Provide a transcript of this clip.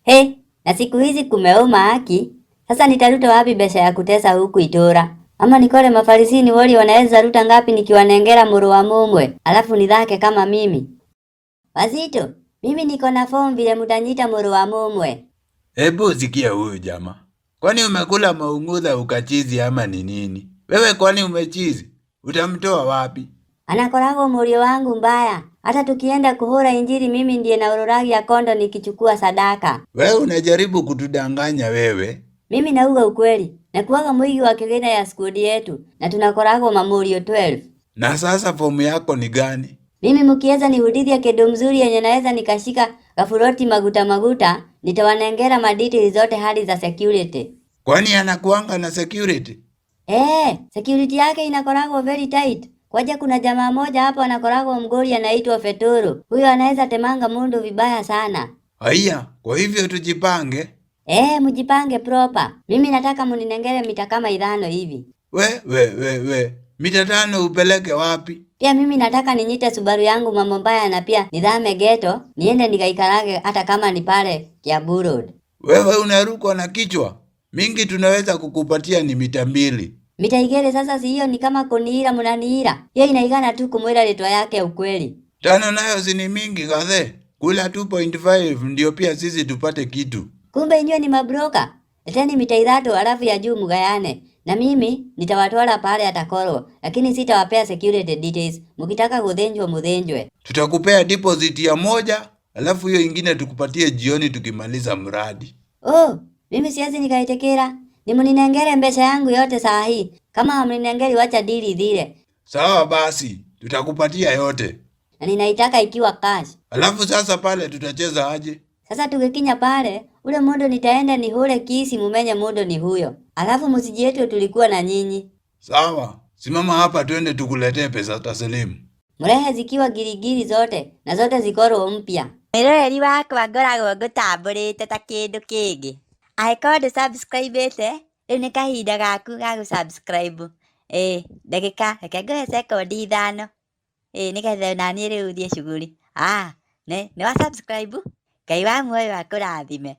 He, na siku hizi kumeuma haki. Sasa nitaruta wapi besha ya kutesa huku itora? Ama nikole mafarisini woli wanaweza ruta ngapi nikiwanengera muru wa mumwe, alafu nidhake kama mimi. Wazito, mimi niko na fomu vile mutanyita muru wa mumwe. Hebu sikia huyu jamaa. Kwani umekula maungudha ukachizi ama ni nini? Wewe kwani umechizi? Utamtoa wapi? Anakorago murio wangu mbaya. Hata tukienda kuhura injili mimi ndiye naururagia kondo nikichukua sadaka. Wewe unajaribu kutudanganya wewe. Mimi nauga ukweli. Nakuwaga mwigi wa kigina ya skudi yetu na tunakorago mamurio 12. Na sasa fomu yako ni gani? Mimi mkiweza nihudithia kedo mzuri yenye naweza nikashika gafuroti maguta maguta, nitawanengera madetails zote hadi za security. Kwani anakuanga na security? Security yake inakoragwo very tight. Kwaja kuna jamaa moja hapo anakoragwo mgori anaitwa Fetoro. Huyo anaweza temanga mundu vibaya sana. Haya, kwa hivyo tujipange. Mjipange proper. Mimi nataka muninengere mita kama 5 hivi. We we we we, mita 5 upeleke wapi? Pia mimi nataka ninyite Subaru yangu mambo mbaya na pia nidhame ghetto, niende nikaikarage hata kama ni pale Kiambu Road. Wewe unarukwa na kichwa. Mingi tunaweza kukupatia ni mita 2. Mita igere sasa si hiyo ni kama kuniira munaniira. Hiyo inaigana tu kumwira litwa yake ukweli. 5 nayo si ni mingi kathe. Kula 2.5 ndio pia sisi tupate kitu. Kumbe inywe ni mabroka. Leteni mita 3 alafu ya juu mugayane. Na mimi nitawatwala pale atakorwo, lakini sitawapea security details. Mukitaka kuthinjwa muthinjwe. Tutakupea deposit ya 1, alafu hiyo ingine tukupatie jioni tukimaliza mradi. Oh, mimi siwezi nikaitekera. Ni muninengere mbesha yangu yote saa hii. Kama hamninengeri wacha dili dhile. Sawa basi, tutakupatia yote. Na ninaitaka ikiwa cash. Alafu sasa pale tutacheza aje? Sasa tukikinya pale, ule mundu nitaenda ni hule kisi mumenye mundu ni huyo. Alafu musijietu tulikuwa na nyinyi. Sawa, simama hapa twende tukuletee pesa taslimu. Murehe zikiwa girigiri zote na zote zikoro mpya. Mwiroreri wakwa ngoragwo ngũtambũrĩte ta kĩndũ kĩngĩ. Angĩkorwo ndũ subscribe-ĩte, rĩu nĩ kahinda gaku ga gũ-subscribe. Ndagĩka, reke ngũhe sekondi 5. Nĩgetha naniĩ rĩu thiĩ shughuli. Nĩ wa subscribe? Ngai wa muoyo akũrathime.